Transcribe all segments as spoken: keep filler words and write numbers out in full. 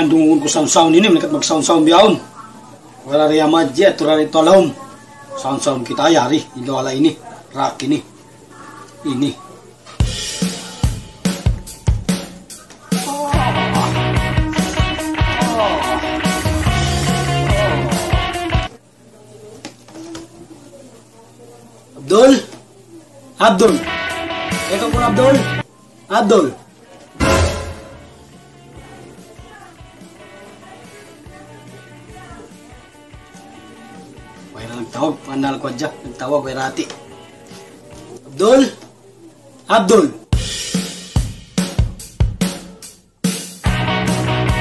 Dungugun ku saun-saun ini, malingkat magsaun-saun bihaun. Wala' di' ha madji, atura di' ha lawm. Saun-saun kita yari, indu ala ini, rak ini. Ini. Abdul? Abdul? Ikaw ku na, Abdul? Abdul? Way na nagtawag, pangal ku hadja, nagtawag, way rati. Abdul? Abdul?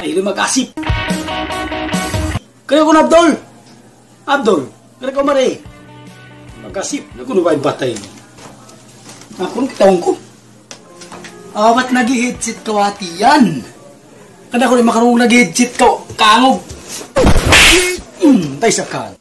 Ay, di' mag-asip. Kaya ku na, Abdul. Abdul, kaya ku mari. Mag-asip. Aku na ba in patay? Aku na kitaun ku. Awat nag-headset kaw hati yan. Kada ku na makarungug nag-headset kaw, kangug. Hmm, tay sa kan.